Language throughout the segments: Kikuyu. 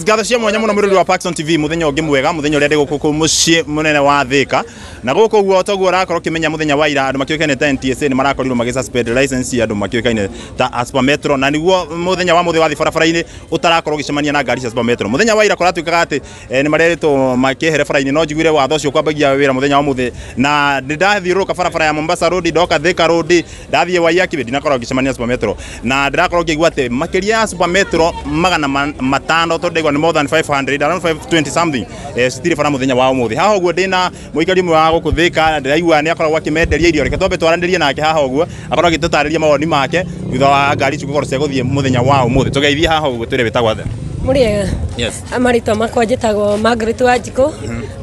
Ngatho cia mwanya muno mwirori wa Paxson TV muthenya ungi mwega, muthenya uria ndi guku mucii munene wa Thika. Na guku guo toguo urakorwo ukimenya muthenya wa ira andu makiukaine ta NTSA ni marakorirwo magi suspend license andu makiukaine ta Super Metro, na niguo muthenya wa muthe wathi barabara-ini utarakorwo ugicemania na ngari cia Super Metro. Muthenya wa ira kuratuikaga ati ni mareritwo makihere bara-ini, no njiguire watho ucio kwambagia wira muthenya wa muthe, na ndathiururuka barabara ya Mombasa Road, ndoka Thika Road, ndathie Waiyaki ndinakorwo ngicemania Super Metro, na ndirakorwo ngĩigua ati makiria ya Super Metro 500 tondu ndaigua ni more than 500, around 520 something, citiri bara muthenya wa umuthi. Haha uguo ndina muikari umwe wa guku Thika, ndiraigua ni akoragwo akimenderia irio, reke twambe twaranĩrie nake haha uguo akorwo agĩtũtarĩria mawoni make thutha wa ngari ici gũkorwo cia gũthiĩ muthenya wa umuthi. Tũgeithie haha uguo twĩre wĩtagwo atĩa? Mũrĩega. Yes. Marĩtwa makwa njĩtagwo Margaret Wanjikũ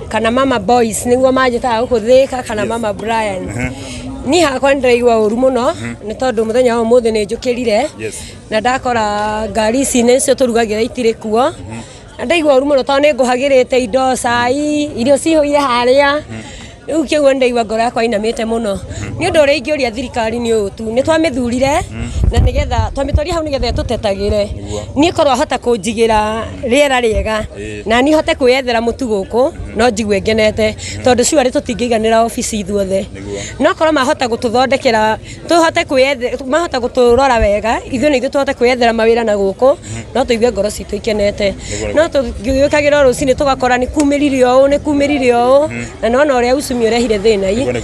kana Mama Boys nĩguo manjĩtaga gũkũ Thika, kana Mama Brian. Niĩ hakwa nĩndĩraigua ũru mũno nĩ tondũ mũthenya wa ũmũthĩ nĩ njũkĩrire na ndakora ngari ici nĩcio tũrugagĩra itirĩ kuo, na ndaigua ũru mũno tondũ nĩ ngũhagĩrĩte indo, cai, irio cihũire harĩa. Rĩu kĩguo nĩ ndaigua ngoro yakwa inamĩte mũno. Nĩ ũndũ ũrĩa ingĩũria thirikari nĩ ũyũ tu, nĩ twamĩthurire na nĩgetha twamĩtwarire hau nĩgetha ĩtũtetagĩre. Niĩ korwo ahota kũnjigĩra rĩera rĩega na niĩ hote kwĩyethera mũtu gũkũ no njigue ngenete, tondũ surely tũtingĩiganĩra obici ithuothe. No korwo mahota gũtũthondekera tũhote kwĩyethera, mahota gũtũrora wega ithuĩ nĩ ithuĩ tũhote kwĩyethera mawĩra na gũkũ, no tũigue ngoro citũ ikenete. No tũgĩũkagĩra o rũcinĩ tũgakora nĩ kumĩrire ũũ, nĩ kumĩrire ũũ, na nĩwona ũrĩa ucumi ũrehire thĩna i.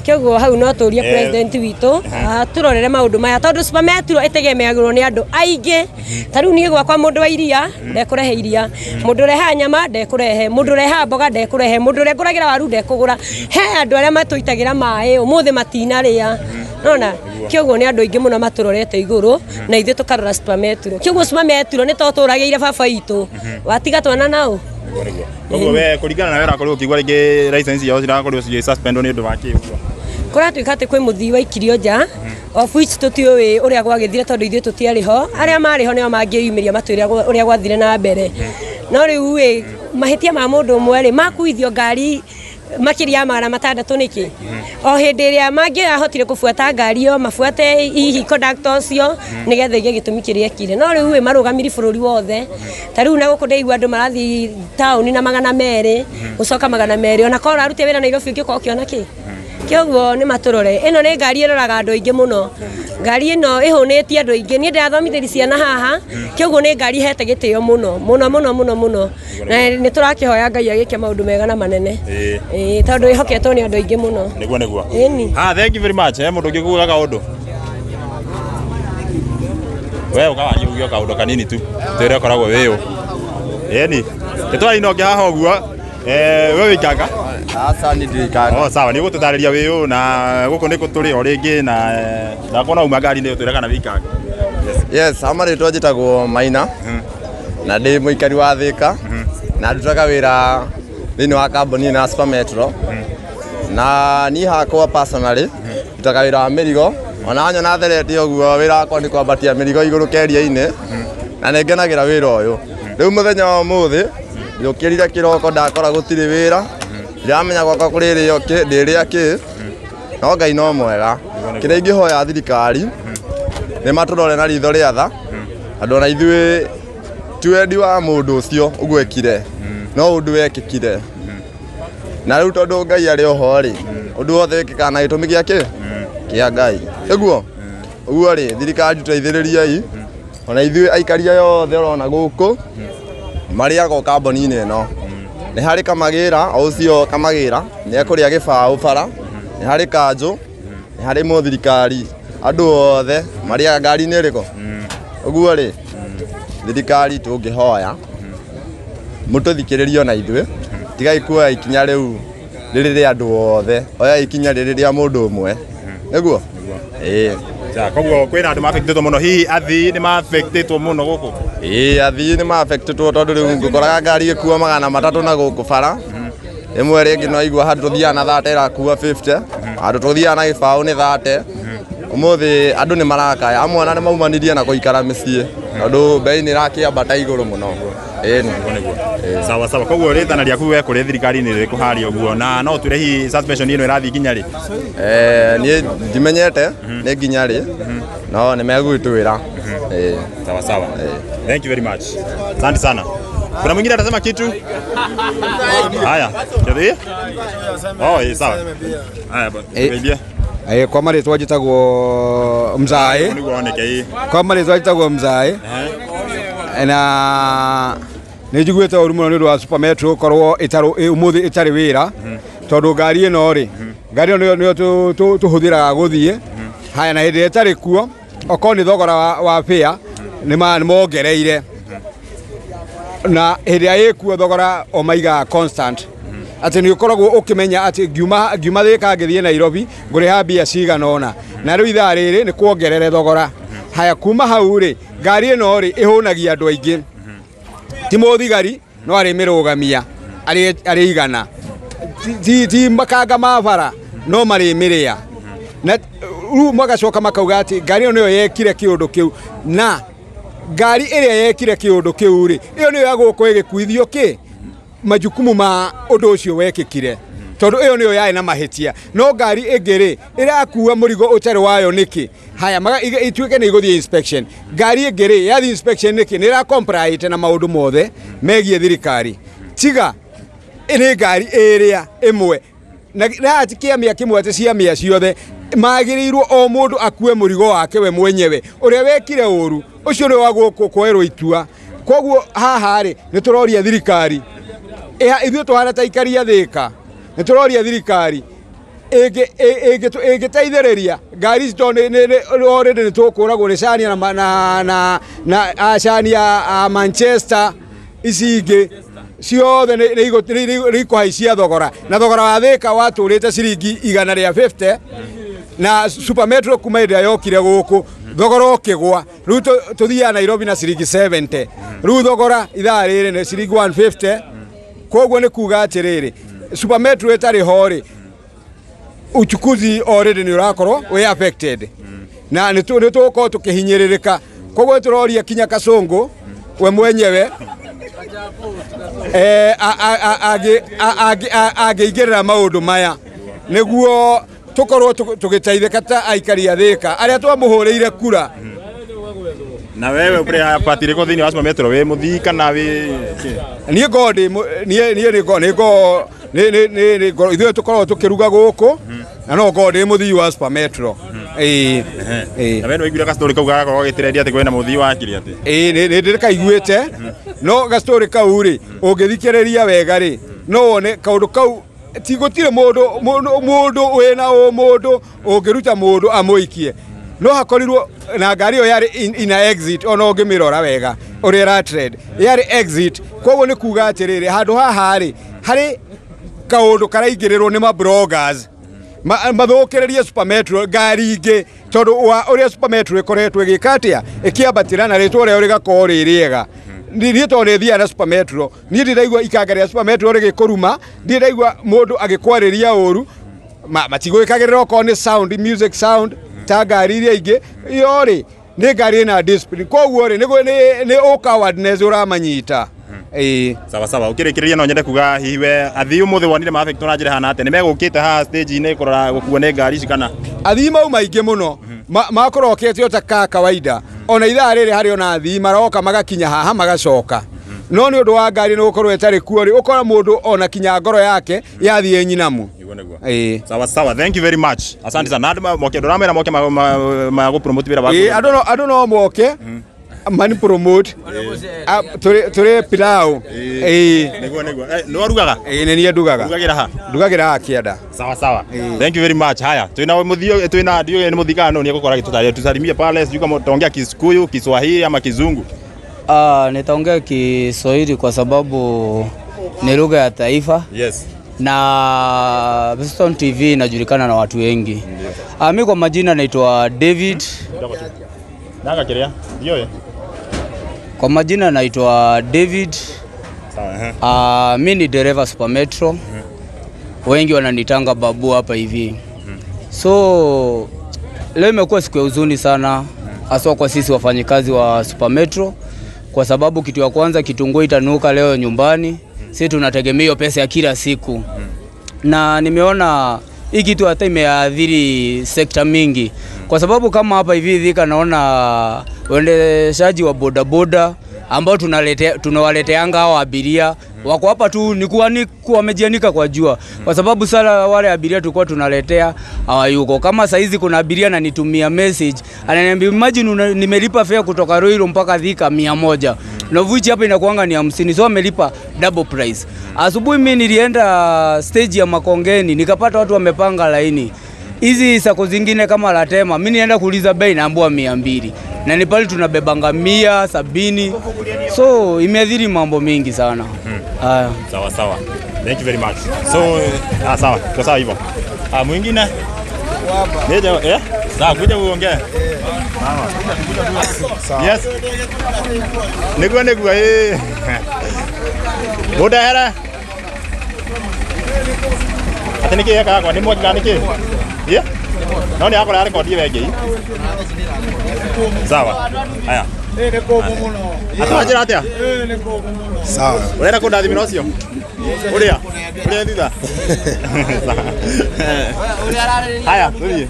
Kĩoguo hau no tũrie president witũ atũrorere maũndũ maya, tondũ Super Metro ĩtegemeagĩrwo nĩ andũ aingĩ. Ta rĩu niĩ gwakwa mũndũ wa iria ndekũrehe iria, mũndũ ũrehaga nyama ndekũrehe, mũndũ ũrehaga mboga ndekũrehe, mũndũ ũrĩa ngũragĩra waru ndekũgũra. He andũ arĩa matũitagĩra maĩ ũmũthĩ matinarĩa, nona kĩoguo nĩ andũ aingĩ mũno matũrorete igũrũ na ithuĩ tũkarora Super Metro. Kĩoguo Super Metro nĩ to tũragĩire baba witũ, watiga twana nao. Koguo we kũringana na we ũrakorirwo ũkĩigua rĩngĩ license yao cirakorirwo cigĩ suspend nĩ ũndũ wa kĩ ũguo? Kũratuĩka atĩ kwĩ mũthii waikirio nja, of which tũtiũĩ ũrĩa gwagĩthire tondũ ithuĩ tũtiarĩ ho. Arĩa marĩ ho nĩo mangĩyumĩria matwĩre ũrĩa gwathire na mbere. No rĩu ĩ mahĩtia ma mũndũ ũmwe rĩ makuithio ngari makĩria ya 600 nĩkĩ? O hĩndĩ ĩrĩa mangĩahotire kũbuata ngari ĩyo mabuate hihi conductor ũcio nĩgetha ige gĩtũmi kĩrĩa ekire. No rĩu ĩ marũgamiri bũrũri wothe. Ta rĩu na gũkũ ndaigua andũ marathiĩ taũni na 200 gũcoka 200, ona korwo ũraruta wĩra Nairobi ũngĩkorwo ũkĩona kĩ? Kĩoguo nĩ matũrore. Ĩno nĩ ngari ĩroraga andũ aingĩ mũno. Ngari ĩno ĩhũnĩtie andũ aingĩ. Niĩ ndĩrathomithĩria ciana haha, kĩoguo nĩ ngari ĩhete gĩtĩo mũno mũno mũno mũno mũno, na nĩ tũrakĩhoya Ngai agĩke maũndũ mega na manene, tondũ ĩhoketwo nĩ andũ aingĩ mũno. Nĩguo nĩguo. Ĩni. Ah, thank you very much. Mũndũ ũngĩ kuga kaũndũ? We ũkawaria uge kaũndũ kanini tu twĩre ũkoragwo wĩ ũ. Ĩni. Nĩtwaria na ũngĩ haha ũguo. We wĩikanga? Aca ni ndikanga. Oh, sawa, nĩ ũgũtũtarĩria wĩ ũ na gũkũ nĩ kũ tũrĩ o rĩngĩ, na ndakuona uma ngari-inĩ ũtwĩre kana wĩikanga. Yes, amarĩtwa njĩtagwo Maina na ndĩ mũikari wa Thika na ndutaga wĩra thĩinĩ wa kambuni ĩno ya Super Metro. Na niĩ hakwa personally ndutaga wĩra wa mĩrigo, ona nyona therete ũguo wĩra wakwa nĩ kwambatia mĩrigo igũrũ keria-inĩ, na nĩ ngenagĩra wĩra ũyũ. Rĩu mũthenya wa ũmũthĩ njũkĩrire kĩroko ndakora gũtirĩ wĩra, ndiramenya gwakwa kũrĩrĩo kĩ, ndĩrĩa kĩ, no Ngai no mwega. Kĩrĩa ingĩhoya thirikari nĩ matũrore na ritho rĩa tha, andũ ona ithuĩ ti wendi wa mũndũ ũcio ũguo ekire, no ũndũ wekĩkire. Na rĩu tondũ Ngai arĩ oho rĩ, ũndũ wothe wĩkĩkaga na gĩtũmi gĩa kĩ? Kĩa Ngai. Ũguo? Ũguo rĩ, thirikari tũteithĩrĩriei, ona ithuĩ aikari aya othe ũrona gũkũ marĩaga o kambuni-inĩ ĩno. Nĩ harĩ kamagĩra, o ũcio kamagĩra nĩ ekũrĩa gĩbaũ bara, nĩ harĩ kanjũ, nĩ harĩ mũthirikari, andũ othe marĩaga ngari-inĩ ĩrĩkũ. Ũguo rĩ, thirikari tũngĩhoya mũtũthikĩrĩrie ona ithuĩ, tigai kuoya ikinya rĩu rĩrĩ rĩa andũ othe, oya ikinya rĩrĩ rĩa mũndũ ũmwe. Nĩguo? Ĩĩ. Koguo kwĩna andũ ma-affectĩtwo mũno, hihi athii nĩ ma-affectĩtwo mũno gũkũ? Ĩĩ, athii nĩ ma-affectĩtwo tondũ rĩu ngũkoraga ngari ĩkua 300 na gũkũ bara. Rĩmwe rĩngĩ no igua handũ tũthiaga na 30 ĩrakua 50, handũ tũthiaga na gĩbaũ nĩ 30. Ũmũthĩ andũ nĩ marakaya, amwe ona nĩ maumanirie na gũikara mĩciĩ tondũ bei nĩ ĩrakĩambata igũrũ mũno. Ĩni. Sawa sawa. Koguo rĩtana rĩaku we kũrĩ thirikari-inĩ rĩrĩkũ harĩa ũguo, na no ũtwĩre hihi suspension ĩno ĩrathiĩ nginya rĩ? Niĩ ndimenyete nĩ nginya rĩ, no nĩ megũgĩtwĩra. Sawa sawa. Thank you very much. Asante sana. Kuna mwingine atasema kitu? Haya, kedi? Oh, sawa. Haya, bwana. Eh, kwa marĩtwa njĩtagwo Mzae. Kwa marĩtwa njĩtagwo Mzae. Na nĩ njiguĩte ũru mũno nĩ ũndũ wa Super Metro gũkorwo ũmũthĩ ĩtarĩ wĩra tondũ ngari ĩno rĩ, ngari ĩno nĩyo tũhũthĩraga gũthiĩ. Haya, na hĩndĩ ĩrĩa ĩtarĩ kuo okorwo nĩ thogora wa fare nĩ mongereire, na hĩndĩ ĩrĩa ĩkuo thogora o maigaga constant, atĩ nĩ ũkoragwo ũkĩmenya atĩ ngiuma Thĩka ngĩthiĩ Nairobi ngũrĩha mbia cigana ũna, na rĩu ithaa rĩrĩ nĩ kuongerere thogora. Haya, kuma hau rĩ, ngari ĩno rĩ ĩhũnagia andũ aingĩ, ti mũthigari no arĩmĩrũgamia arĩ igana, ti makanga ma bara no marĩmĩrĩa, na rĩu magacoka makauga atĩ ngari ĩyo nĩyo yekire kĩũndũ kĩu, na ngari ĩrĩa yekire kĩũndũ kĩu rĩ, ĩyo nĩyo yagũkorwo ĩgĩkuithio kĩ majukumu ma ũndũ ũcio wekĩkire, tondũ ĩyo nĩyo yarĩ na mahĩtia. No ngari ĩngĩ rĩ ĩrakua mũrigo ũtarĩ wayo nĩkĩ? Haya, ituĩke nĩ igũthiĩ inspection, ngari ĩngĩ rĩ yathiĩ inspection nĩkĩ? Nĩ ĩra na maũndũ mothe megiĩ thirikari, tiga nĩ ngari ĩrĩa ĩmwe na ti kĩamĩa kĩmwe atĩ ciamĩa ciothe magĩrĩirwo o mũndũ akue mũrigo wake we mwenyewe, ũrĩa wekire ũru ũcio nĩwe wagũkũ kuoerwo itua. Koguo haha rĩ nĩ tũroria thirikari, ithuĩ tũhana ta aikari a Thĩka, nĩ tũroria thirikari ĩngĩteithĩrĩria ngari ici, tondũ already nĩ tũkũragwo nĩ Scania na Scania a Manchester ici ingĩ ciothe nĩ ikũhaicia thogora, na thogora wa Thĩka watũrĩte ciringi 150 na Super Metro kuma hĩndĩ ĩrĩa yokire gũkũ thogora ũkĩgwa, rĩu tũthiaga Nairobi na ciringi 70, rĩu thogora ithaa rĩrĩ nĩ ciringi 150. Koguo nĩ kuga atĩrĩrĩ, Super Metro ĩtarĩ ho rĩ, uchukuzi already nĩ ũrakorwo wĩ affected, na nĩ tũgũkorwo tũkĩhinyĩrĩrĩka. Koguo tũroria kinya Kasongo we mwenyewe angĩingĩrĩra maũndũ maya nĩguo tũkorwo tũgĩteithĩka ta aikari a Thĩka arĩa twamũhũrĩire kura. Na wewe ũkũrĩ party ĩrĩkũ thĩinĩ wa Super Metro, wĩ mũthii kana wĩ niĩ ngorwo ndĩ niĩ nĩ ithuĩ tũkoragwo tũkĩruga gũkũ, na no ngorwo ndĩ mũthii wa Super Metro. Ĩĩ, na we nĩ waiguire gastori kau gagakorwo gagĩtĩrendia atĩ kwĩna mũthii wa kĩrĩa atĩ? Ĩĩ, nĩ ndĩkaiguĩte, no gastori kau rĩ ũngĩthikĩrĩria wega rĩ no wone kaũndũ kau ti gũtirĩ mũndũ wĩna ũmũndũ ũngĩruta mũndũ amũikie, no hakorirwo na ngari ĩyo yarĩ ina exit, ona ũngĩmĩrora wega ũrĩa ĩra trend yarĩ exit. Koguo nĩ kuga atĩrĩrĩ, handũ haha rĩ harĩ kaũndũ karaingĩrĩrwo nĩ ma bloggers mathũkĩrĩrie Super Metro ngari ingĩ, tondũ wa ũrĩa Super Metro ĩkoretwo ĩgĩka atĩa ĩkĩambatĩra na rĩtwa rĩayo rĩgakorwo rĩ rĩega. Niĩ tondũ nĩ thiaga na Super Metro, niĩ ndiraigua ikanga rĩa Super Metro rĩgĩkũruma, ndiraigua mũndũ agĩkwarĩria ũru, matigwĩkagĩrĩra okorwo nĩ sound, music sound ta ngari iria ingĩ, iyo rĩ nĩ ngari ĩna discipline. Koguo rĩ nĩ cowardness ũramanyita. Ĩĩ, sawa sawa. Ũkĩrĩkĩrĩria no nyende kuga hihi we athii ũmũthĩ wonire ma affect na njĩra hana atĩa, nĩ megũkĩte haha stage-inĩ kũrora gũkuo nĩ ngari ici kana? Athii mau maingĩ mũno makorokete o ta ka kawaida, ona ithaa rĩrĩ harĩ ona athii maroka magakinya haha magacoka, no nĩ ũndũ wa ngari nĩ gũkorwo ĩtarĩ kuo rĩ, ũkora mũndũ ona kinya ngoro yake yathiĩ nyinamu. Ĩĩ, sawa sawa, thank you very much, asante sana. Andũ moke, ndũramera moke ma gũpromote wĩra waku? Ĩĩ, andũ no moke mani promote tũrĩ pilau. Ĩĩ, nĩguo nĩguo. Nĩ warugaga? Ĩĩ, nĩ niĩ ndugaga. Ndugagĩra ha? Ndugagĩra haha kĩanda. Sawa sawa, thank you very much. Haya, twina mũthii, twina ndiũĩ nĩ mũthii kana nũ nĩ egũkorwo agĩtũtarĩria, tusalimie pale, sijui kama utaongea Kikuyu, Kiswahili ama Kizungu. Nitaongea Kiswahili kwa sababu ni lugha ya taifa. Yes. Na Piston TV inajulikana na watu wengi. Mimi kwa majina naitwa David. Nanga kiria? Ndio. Kwa majina naitwa David. Sawa. Mimi ni dereva Super Metro. Wengi wananitanga babu hapa hivi. So leo imekuwa siku ya huzuni sana haswa kwa sisi wafanyikazi wa Super Metro, kwa sababu kitu ya kwanza kitunguu itanuka leo nyumbani. Sisi tunategemea hiyo pesa ya kila siku. Na nimeona hii kitu hata imeathiri sekta mingi. Kwa sababu kama hapa hivi Thika naona waendeshaji wa bodaboda ambao tunawaleteanga hao abiria wako hapa tu ni wamejianika kwa jua, kwa sababu sala wale abiria tulikuwa tunaletea hawayuko. Kama saizi kuna abiria ananitumia message ananiambia imagine nimelipa fare kutoka Ruiru mpaka Thika 100 na vuchi hapa inakuanga ni 50, so amelipa double price. Asubuhi mimi nilienda stage ya Makongeni nikapata watu wamepanga laini. Hizi sako zingine kama Latema mimi nienda kuuliza bei naambiwa 200, na ni pale tunabebanga 170. So imeathiri mambo mingi sana. Sawa sawa. Thank you very much. So sawa, kwa sawa hivyo. Mwingine? Ndio eh? Sawa, kuja uongee. Mama. Yes. Nigwa eh. Boda hera. Ati niki yaka kwa ni moja niki. Yeah? No ni akora record wege. Sawa. Haya. Atawajira atia? Sawa. Urenda kundathimira ucio? Uria? Uria thutha? Haya, tuthie.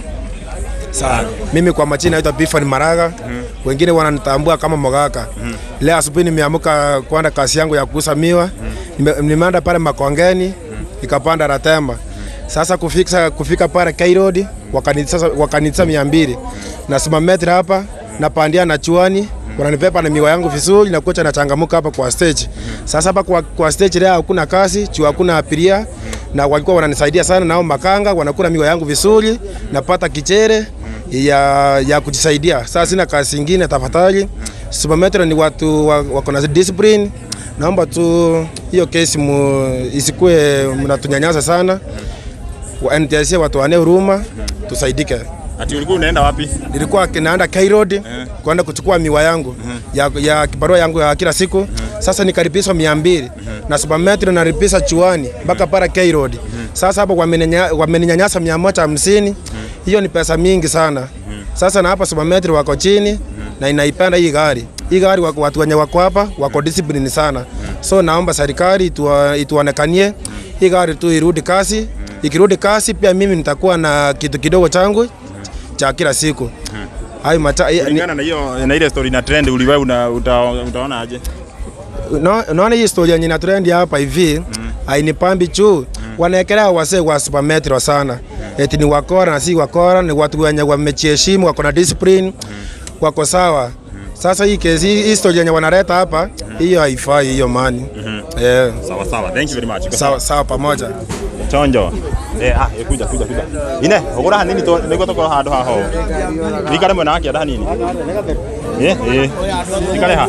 Sawa. Mimi kwa majina naitwa Bifan Maraga. Wengine wananitambua kama Mogaka. Leo asubuhi nimeamka kwenda kazi yangu ya kuuza miwa. Nimeenda pale Makongeni, nikapanda Ratema. Sasa kufika pale K Road wakanitsa 200. Na simama hapa napandia na chuani, wananipepa na miwa yangu vizuri na kocha nachangamuka hapa kwa stage. Sasa hapa kwa stage leo hakuna kazi, chuo hakuna abiria, na walikuwa wananisaidia sana nao makanga wanakula miwa yangu vizuri, napata kichere ya kujisaidia. Sasa sina kazi nyingine, tafadhali. Super Metro ni watu wako na discipline. Naomba tu hiyo kesi isikue mnatunyanyasa sana. Wa NTSA watu wane huruma, tusaidike. Ati ulikuwa unaenda wapi? Nilikuwa naenda K Road kwenda kuchukua miwa yangu ya kibarua yangu ya kila siku. Sasa nikaribishwa 200 na Super Metro nalipisa chuani mpaka para K Road. Sasa hapo wameninyanyasa 150. Hiyo ni pesa mingi sana. Sasa na hapa Super Metro wako chini na inaipenda hii gari. Hii gari watu wenye wako hapa wako discipline sana. So naomba serikali ituonekanie hii gari tu irudi kasi. Ikirudi kasi pia mimi nitakuwa na kitu kidogo changu cha kila siku. Hayo kulingana na hiyo na ile story na trend uliwe utaona aje? Naona hii story yenye na trend hapa hivi hainipambi chu. Wanaekelea wasee wa Super Metro sana. Eti ni wakora na si wakora, ni watu wenye wamejiheshimu, wako na discipline, wako sawa. Sasa hii kesi hii story yenye wanaleta hapa hiyo haifai hiyo mani. Yeah. Sawa sawa. Thank you very much. Sawa sawa pamoja. Chonjo. Kuja. Ine, ogora hanini to niguo tukorwo handu haho. Ikare mwena wake hanini. Ikare ha.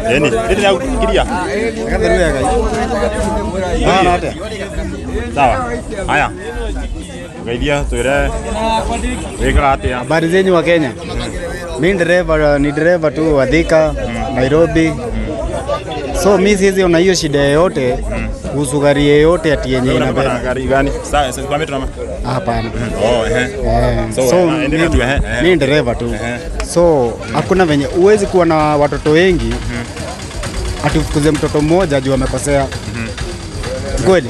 Eni, ndiri ya kiria. Sawa. Haya. Geithia twire wikaga atia. Habari zenyu wa Kenya. Mimi dereva ni dereva tu wa Thika, Nairobi. So mimi siwezi ona hiyo shida yoyote kuhusu gari yoyote ati yenye inabeba. Gari gani? Sasa kwa metro ama? Hapana. Oh. So mimi dereva tu. So hakuna venye uwezi kuwa na watoto wengi atufukuze mtoto mmoja juu amekosea. Kweli?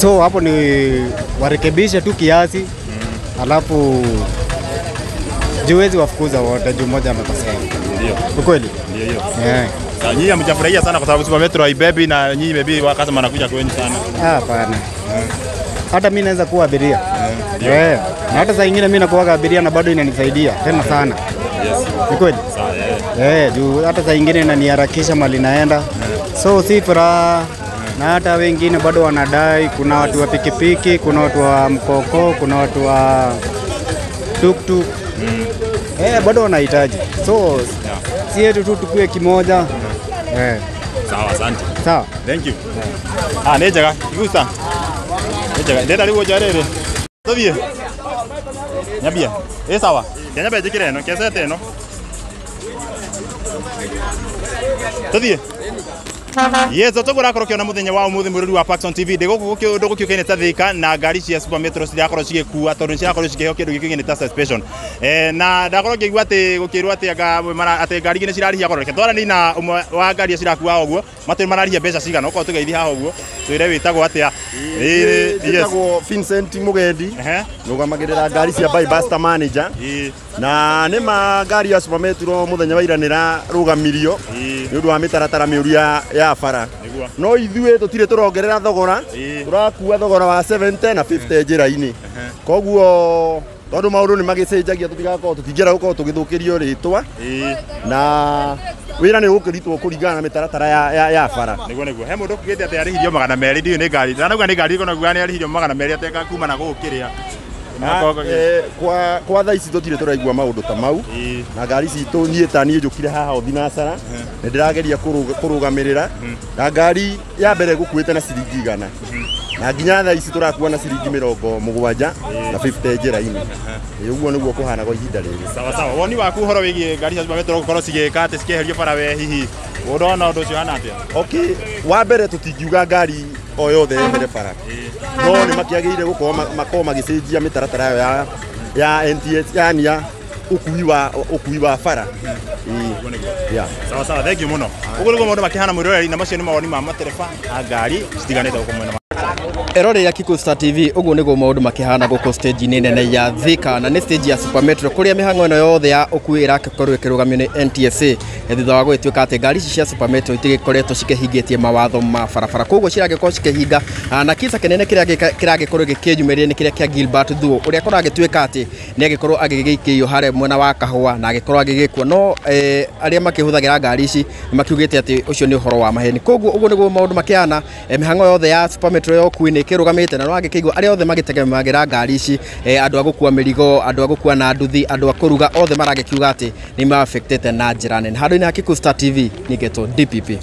So hapo ni warekebishe tu kiasi. Alafu juwezi wafukuza wote juu mmoja amekosea. Ndio. Kweli? Ndio hiyo. Sasa nyinyi hamjafurahia sana kwa sababu Super Metro haibebi na nyinyi maybe wakati mnakuja kwenu sana. Hapana. Hata mimi naweza kuwa abiria. Na hata saa nyingine mimi nakuwa abiria na bado inanisaidia tena sana. Yes. Ni kweli? Sawa. Juu hata saa nyingine inaniharakisha mali naenda. So si furaha. Na hata wengine bado wanadai, kuna watu wa pikipiki, kuna watu wa mkoko, kuna watu wa tuktuk. Bado wanahitaji. So si yetu tu tukue kimoja. Sawa, asante. Sawa. Thank you. Nĩ njega. Igusa. Nĩ njega. Ndenda rĩu nja rĩrĩ. Tũthiĩ. Nyambia. Sawa. Kenya njĩkĩre ĩno, kesete ĩno. Tũthiĩ. Yes, otoguo ũrakorwo ũkĩona mũthenya wa ũmũthĩ mwĩrori wa Paxson TV ndĩ gũkũ kũndũ gũkĩũkaine ta Thika na ngari cia Super Metro cirakorwo cigĩkua tondũ nĩcirakorwo cikĩheo kĩndũ gĩkĩũkaine ta suspension. Na ndakorwo ngĩigua atĩ gũkĩrwo atĩ anga atĩ ngari ingĩ nĩcirarĩhia goro. Reke twaranie na ũmwe wa ngari iria cirakua ũguo matwĩre mararĩhia mbeca cigana. Okorwo tũgeithie haha ũguo twĩre wĩtagwo atĩa. Yes. Njĩtagwo Vincent Mugendi, nũgamagĩrĩra ngari cia Bybuster manager. Na nĩ ma ngari ya Super Metro mũthenya wa ira nĩrarũgamirio nĩ ũndũ wa mĩtaratara mĩũru ya bara. No ithuĩ tũtirĩ tũrongerera thogora, tũrakua thogora wa 70 na 50 njĩra-inĩ. Koguo tondũ maũndũ nĩ magĩcenjagia tũtigakorwo tũtingĩenda gũkorwo tũgĩthũkĩrio rĩtwa na wĩra nĩ ũgũkĩrutwo kũringana na mĩtaratara ya bara. Nĩguo nĩguo. He mũndũ ũkugĩte atĩ arĩhirio 200, ndiũĩ nĩ ngari. Ndanauga nĩ ngari ĩrĩkũ, nauga nĩ arĩhirio 200 atĩ kuma na gũkũ kĩrĩa. Kwa thaa ici tũtirĩ tũraigua maũndũ ta mau na ngari citũ niĩ ta niĩ njũkire haha o thinacara nĩ ndĩrageria kũrũgamĩrĩra na ngari ya mbere gũkuĩte na ciringi 100 na nginya thaa ici tũrakua na ciringi 70 na 50 njĩra-inĩ. Ũguo nĩguo kũhana kwa ihinda rĩrĩ. Sawa sawa. Woni waku ũhoro wĩgiĩ ngari cia Super Metro gũkorwo cigĩka atĩ cikĩeherio bara we hihi ũrona ũndũ ũcio ũhana atĩa? Okay, wa mbere tũtingiuga ngari o yothe yehere bara no nĩ makĩagĩrĩire gũkorwo makorwo magĩcenjia mĩtaratara yao ya NTS yani ya ũkui wa bara. Yeah. Sawa sawa, thank you mũno. Ũguo nĩguo maũndũ makĩhana mwĩroreri na macio nĩ mawoni ma matereba a ngari citiganĩte gũkũ mwena Erorera Kikuyu Star TV, ũguo nĩguo maũndũ makĩhana gũkũ stage-inĩ nene ya Thika na nĩ stage ya Super Metro kũrĩa mĩhang'o ĩno yothe ya ũkui ĩrakorwo ĩkĩrũgamio nĩ NTSA thutha wa gũgĩtuĩka atĩ ngari ici cia Super Metro itigĩkoretwo cikĩhingĩtie mawatho ma barabara, koguo ciragĩkorwo cikĩhinga na kisa kĩnene kĩrĩa kĩragĩkorwo gĩkĩyumĩria nĩ kĩrĩa kĩa Gilbert Thuo ũrĩa korwo agĩtuĩka atĩ nĩ agĩkorwo agĩgĩikĩrio harĩa mwena wa Kahũa na agĩkorwo agĩgĩkua, no arĩa makĩhũthagĩra ngari ici nĩ makiugĩte atĩ ũcio nĩ ũhoro wa maheni. Koguo ũguo nĩguo maũndũ makĩhana, mĩhang'o yothe ya Super Metro ya ũkui nĩ ĩkĩrũgamĩte na no angĩkĩigua arĩa othe magĩtegemagĩra ngari ici, andũ a gũkua mĩrigo, andũ a gũkua na nduthi, andũ a kũruga, othe maragĩkiuga atĩ nĩ ma affectete na njĩra nene. Handũ-inĩ ha Kikuyu Star TV, nĩngetwo DPP.